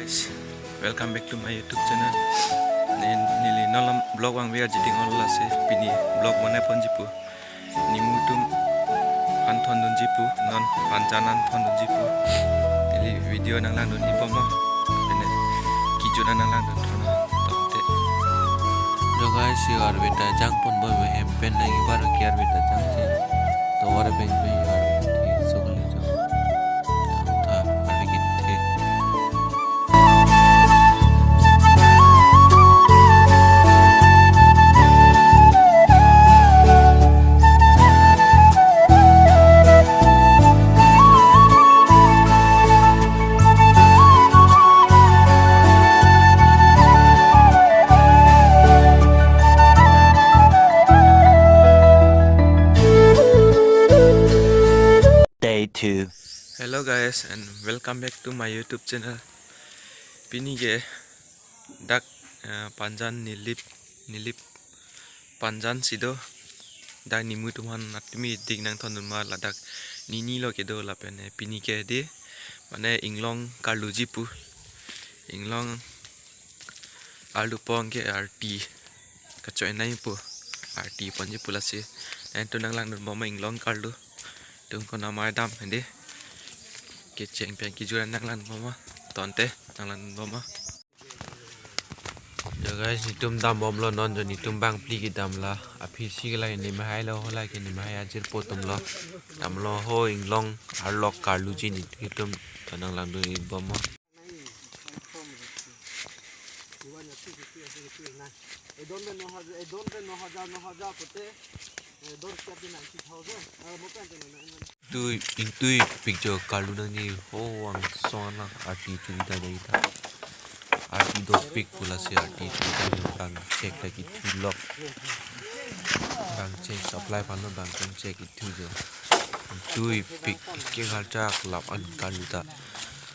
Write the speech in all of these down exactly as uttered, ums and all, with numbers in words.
Guys, welcome back to my YouTube channel. Nen neli non alam vlog vangve ajiting ong lasi pini vlog bonai ponji pu. Nimu atum aphan thondunji pu, non Panjan an thondunji pu. Neli video nanglangdun-i bom ma. Pine kejut an nanglangdun thon tokte. Yo guys, yo arve ta jang pon bom, hem pen nang ibar ke arve ta jang si. Tovar abeng pen yo arve ke so kali jo. Tha arve ke the. Day two. Hello guys, and welcome back to my YouTube channel. Pini ke dak, eh, Panjan Nilip, Nilip Panjan si do. Dak nimu atum aphan atimi dik nangthondun ma, ladak nini lo kedo lapen, eh, pini ke di mane inglong karluji pu. Inglong arlu pon ke arti kachoi nai pu. Arti ponji pu lasi. Nen tu nanglangdun bom ma inglong karlu. Tum konat ma dam hende. Kecheng pen kejut an nanglangdun bom ma. Tonte nanglangdun bom ma. Yo guys, netum dam bom lo non jo, netum bangphli kedam la. Aphi si ke la ne mahai lo, hola ke ne mahai ajir po atum lo. Dam lo ho inglong arlok karluji netum, to nanglangdun-i bom ma. Tui, ingtui pik jo karlu nangji ho, vang song na arti churi ta dei ta. Arti dopik pu lasi arti churi ta dei, bang chek ta kethu lok. Bang chek supply aphan lo, bang chek kethu jo. Ingtui pik ke kharchak lap an karlu ta.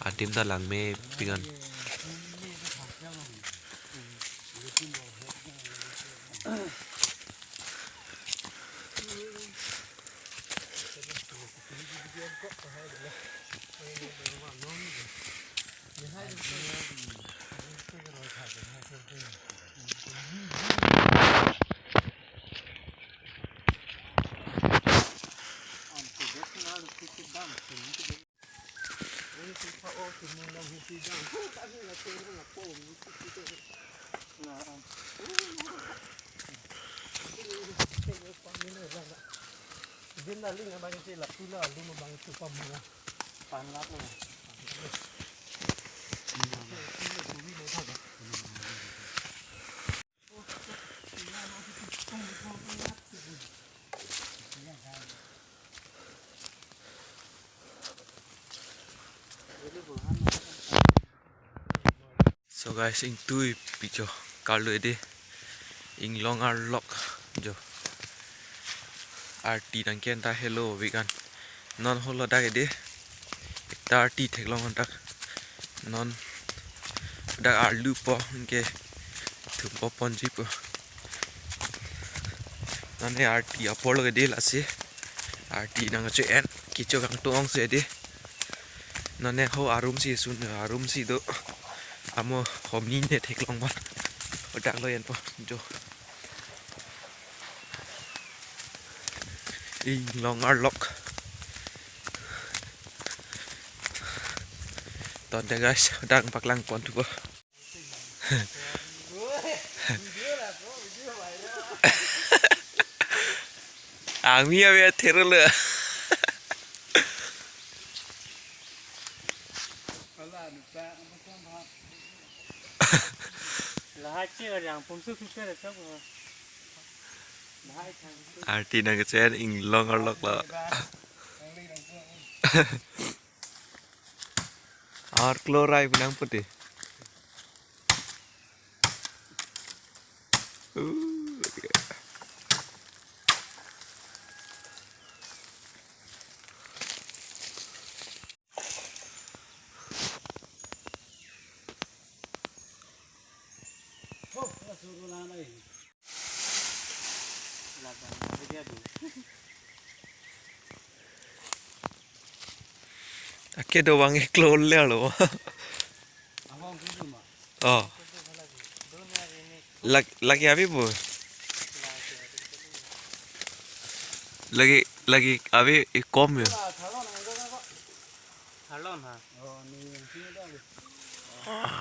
Adim ta langmepik an. So guys, ingtui pik jo karlu dei, inglong arlok jo. Arti nangke-en ta helo pik an. Non holo dak dei. Ekta arti theklong an dak. Non dak arlu po ke thum po ponji po. Non he arti apor lo dei lasi. Arti nangcho-en kecho kangtung ong si dei. Non he ho arum si sun arum si do. Amo homni ne theklong ba. Dak lo en po jo. Inglong arlok. Tonte guys, dak paklang pon thupo. Angmi ave thero le. Lahai che yang pumsu pumsu le chok. Lahai chang. Arti nangcho-en inglong arlok lo. Ar klorai pinang putih. Uh, yeah. Ake do bang iklo le lo. Oh. Lag-, lagi ave bo. Lagi, lagi ave, eh, kom ya.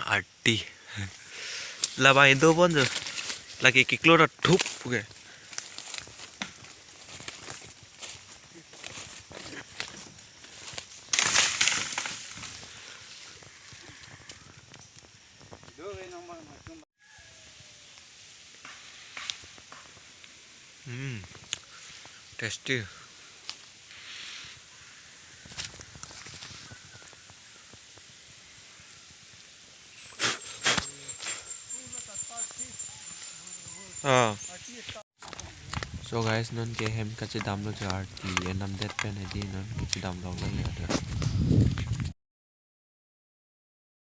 Arti. Labang indo bon jo. Lagi kiklo ra thup ke. Hmm, tasty. Ah. So guys, non ke hem kachedamlo jo, arti enamdet pen hedi non kachedamlo lang ya.